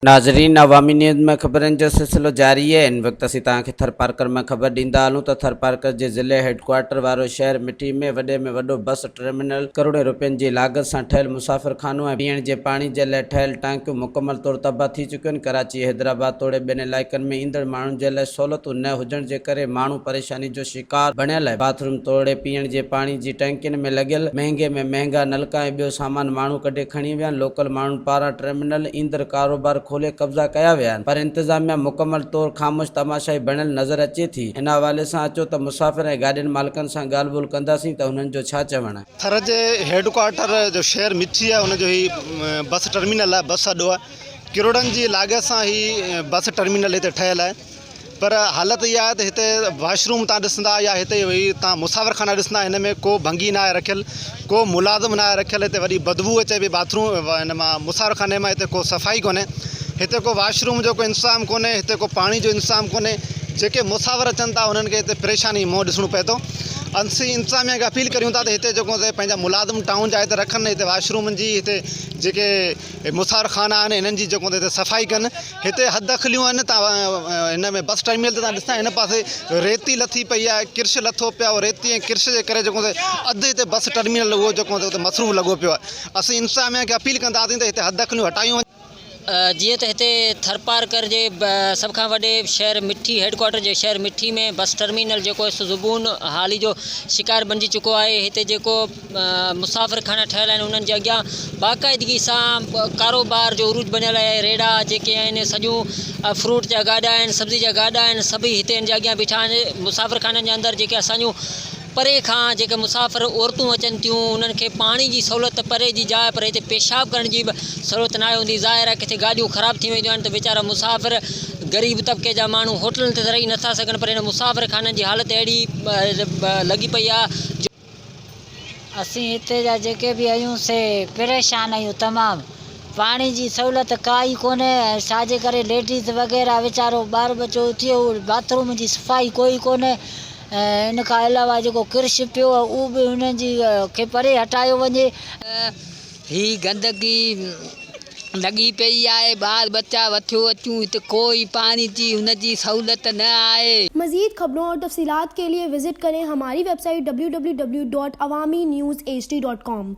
ناظرين عوامي نيوز ۾ خبرن جو سلسلو جاري آهي هن وقت اسين توهان کي ٿرپارڪر مان خبر ڏيندا هلون ته ٿرپارڪر جي ضلعي هيڊڪوارٽر وارو شهر مٺي ۾ وڏي ۾ وڏو بس ٽرمينل ڪروڙين روپين جي لاڳت سان ٺهيل مسافر خانو ۽ پيئڻ جي پاڻي جي لاء ٺهيل ٽانڪيون مڪمل طور تباهه ٿي چڪيون آهن ڪراچي حيدرآباد توڙي ٻين علائقن ۾ ايندڙ ماڻهن جي لاء سهولتون نه هجڻ جي ڪري ماڻهو پريشاني جو شڪار بڻيل آهي، باٿ روم توڙي پيئڻ جي پاڻي جي ٽئنڪين ۾ لڳيل مهنگي ۾ مهنگا نلڪا ۽ ٻيو سامان ماڻهو ڪڍي کڻي ويا آهن، لوڪل ماڻهن پاران ٽرمينل ايندڙ ڪاروبار کولي قبضا ڪيا ويا آهن پر انتظاميا مڪمل طور خاموش تماشائي بڻيل نظر اچي ٿي، ان حوالي سان اچو ته مسافر ۽ گاڏين مالڪن سان ڳالهه ٻولهه ڪنداسين ته هنن جو ڇا چوڻ آهي. ٿر جي هيڊ ڪوارٽر جو شهر مٺي آهي ان جو هي بس ٽرمينل آهي بس اڏو آهي ڪروڙن جي لاڳت سان هي بس ٽرمينل هتي ٺهيل آهي پر حالت اها آهي ته هتي واش روم تان ڏسندا يا هتي ويهي تان مسافر خانا ڏسندا هن ۾ ڪو ڀنگي ناهي رکيل ڪو ملازم ناهي رکيل هتي وڏي بدبو اچي پئي باٿ روم هن مان مسافر خاني مان هتي ڪو صفائي ڪونهي هتي ڪو واش روم جو ڪو انتظام ڪونهي هتي ڪو پاڻي جو انتظام ڪونهي جيڪي مسافر اچن ٿا انهن کي هتي پريشاني منهن ڏسڻو پئي ٿو اسين انتظاميا کي اپيل ڪريون ٿا ته هتي جيڪو پنهنجا ملازم ٽائون جا هتي رکن هتي واش رومن جي هتي جيڪي مسافر خانا آهن هنن جي جيڪو هتي صفائي ڪن هتي حد دخليون آهن تان هن ۾ بس ٽرمينل تي تان ڏسندا هن پاسي ريتي لٿي پئي آهي ڪرش لٿو پيو آهي ريتي ۽ ڪرش جي ڪري جيڪو اڌ هتي بس ٽرمينل اهو جيڪو هتي مصروف لڳو پيو آهي اسين انتظاميا کي اپيل ڪنداسين ته هتي حد دخليون هٽايون وڃن. جيئن ته هتي ٿرپارڪر جي سڀ کان وڏي شهر مٺي هيڊ ڪوارٽر جي شهر مٺي ۾ بس ٽرمينل جيڪو آهي سو زبون حالي جو شڪار بنجي چڪو آهي هتي جيڪو مسافر خانا ٺهيل آهن انهن جي اڳيان باقاعدگي سان ڪاروبار جو عروج بنيل آهي ريڙها جيڪي آهن سڄون فروٽ جا گاڏا آهن سبزي جا گاڏا آهن سڀئي هتي ان جي اڳيان بيٺا آهن مسافر خانن جي اندر جيڪي اسان جون پري کان جيڪي مسافر عورتون اچن ٿيون انهن کي پاڻي جي سهولت ته پري جي جاء پر هتي پيشاب ڪرڻ جي به سهولت ناهي هوندي ظاهر آهي ڪٿي گاڏيون خراب ٿي وينديون آهن ته ويچارا مسافر غريب طبقي جا ماڻهو هوٽلن تي ته رهي نٿا سگهن پر هن مسافر خانن جي حالت اهڙي لڳي پئي آهي جو اسين هتي جا جيڪي به آهيون سي پريشان آهيون تمام پاڻي جي سهولت ڪا ئي ڪونهي ۽ ڇا جي ڪري ليڊيز وغيره ويچارو ٻار ٻچو اٿي هو باٿ روم جي صفائي ڪوئي ڪونهي ۽ ان کان علاوه جيڪو ڪرش پيو آهي اهو به هنن جي کي پري هٽايو وڃي. هي گندگي لڳي پئي آهي ٻار ٻچا وٺيو اچون هت ڪوئي پاڻي جي هن جي سهولت نه آهي. مزيد خبرون اور تفصيلات کے لئے وزٽ کریں ہماری ویب سائٹ www.awamiNewsHD.com.